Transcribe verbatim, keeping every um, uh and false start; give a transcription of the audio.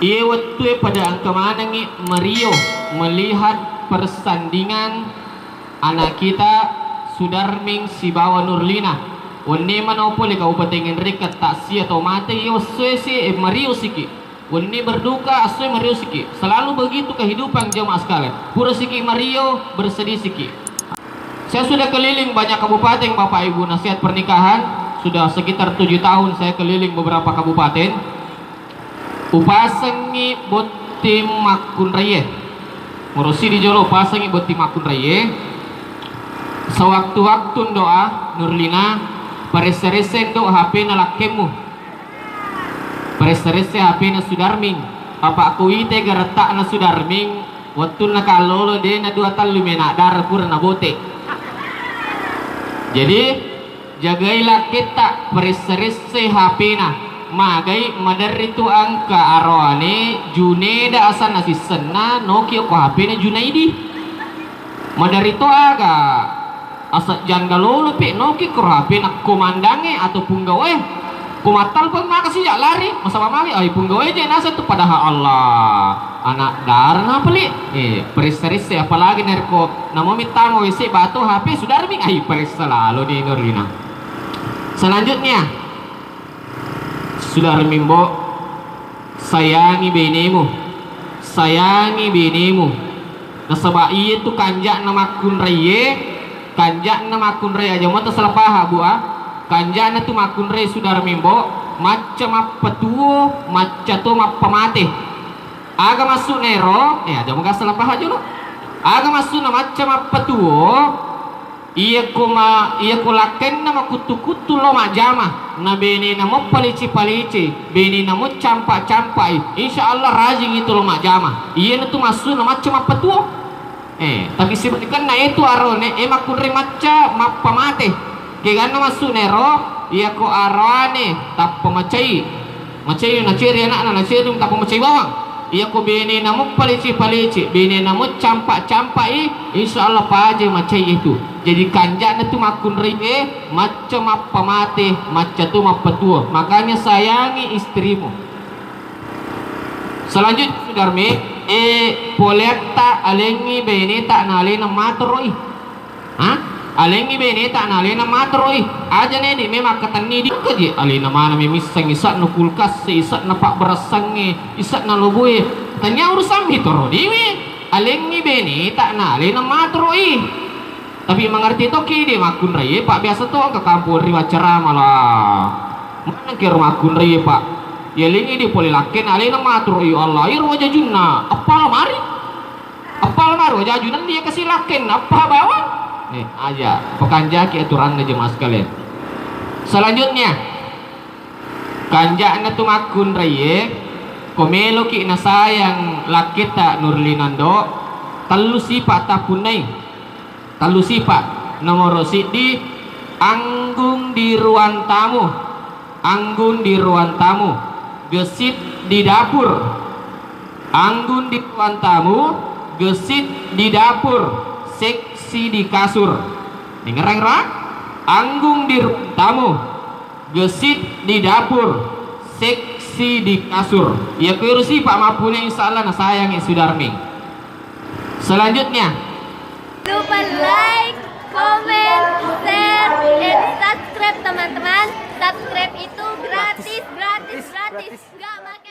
Iye wettue pada engka manengngi Mario melihat persandingan anak kita Sudarming sibawa Nurlina. Wenni mano pole Kabupaten Enrekang, taksia tau mate, iye essoe si, eh, Mario siki. Wenni berduka, essoe Mario siki. Selalu begitu kehidupan jamaah sekalian. Pura siki Mario, bersedih siki. Saya sudah keliling banyak kabupaten, Bapak Ibu, nasihat pernikahan. Sudah sekitar tujuh tahun saya keliling beberapa kabupaten. Upasengngi botting makkunraie. Morosi di jolo upasengngi botting makkunraie. Sewaktu-waktu doa, Nurlina, paresse-resse ndo H P-na lakkemmu. Paresse-resse H P-na Sudarming. Apa' kuite garetta'na Sudarming, wettunna kallolo de' na dua tallu mena' dara pura nabote. Jadi, jagai lakketta, paresse-resse H P-na. Magai maderri tu engka aroane Juneda asanna sissenna, noki okko H P-na Junaidi. Maderri to aga asejjang galolo pe noki koro H P-na komandangnge atau punggawae. Ko mattelpon maka sija lari, masaba magi, ai punggawae je naseng tu, padahal Allah, anak dara napeli. Eh, paresse-resse, apalagi narekko namo mittama W C batu H P Sudarming, ai paresse lalo ni Nurlina. Selanjutnya, Sudarming, Mbo, sayangi benemu, sayangi benemu. Nasaba iye tu kanja'na makkunraie, kanja'na makkunraie, aja mo tasala paha, Bu, ah. Kanja'na tu makkunraie Sudarming, Mbo, macca mappatuo, macca to mappamate. Aga massu'na ero? Eh, aja mo gasala paha jolo. Aga massu'na macca mappatuo? Iyako ma-, iyako lakkenna makuttu-kuttu lo majjama, na benena mo palece-palece, benena mo campa-campai, insya Allah rajing itu lo majjama. Iyana tu massu'na macca mappatuo. Eh, tapi sibalikanna itu arone, eh, makkunrai macca mappamate. Keganna massu'na ero, iyako arane tappa macai. Macai, naceri anakna, naceri tappa macai bawang. Iyako benena mo palece-palece, benena mo campa-campai, insya Allah paja macai itu. Jadi kanja'na tu makkunrai e, macca mappamate, macca tu mappatuo. Makanya sayangi istrimu. Selanjutnya, Sudarmi, eh, poleatta alengngi beneta na alena matoroi. Ha? Alengngi beneta na alena matoroi. Aja neni memang katenni di kaji. Alena mana memissengngi, isa'na kulkas, isa'na pabbarassangnge, isa'na loboe. Tania urusammi toro diwi. Alengngi beneta na alena matoroi. Tapi mangerti toki de makkunraie, Pak, biasa to engka kampong ri waccarama lah. Maneng kero makkunraie, Pak. Yalengngi de pole lakkenna alena matoroi, ya Allah, iro wajajunna. Appala mari. Appala maro jaju nenni iya kasi lakkenna, appa bawang? Eh, aja, pakanjaki aturanna jemaah sekalian. Selanjutnya, kanja'na tu makkunraie, ko meloki nasayang lakketta Nurlinando, tellu sipa tappunnai. Tellu sipa. Nomoro siddi, anggung di ruang tamu. Anggun di ruang tamu, gesit di dapur. Anggun di ruang tamu, gesit di dapur, seksi di kasur. Dengerangra? Anggung di ruang tamu, gesit di dapur, seksi di kasur. Iya kuero sipa mappune, insya Allah nasayangi Sudarming. Selanjutnya. Lupa like, comment, share, dan subscribe, teman-teman. Subscribe itu gratis, gratis, gratis. Nggak pakai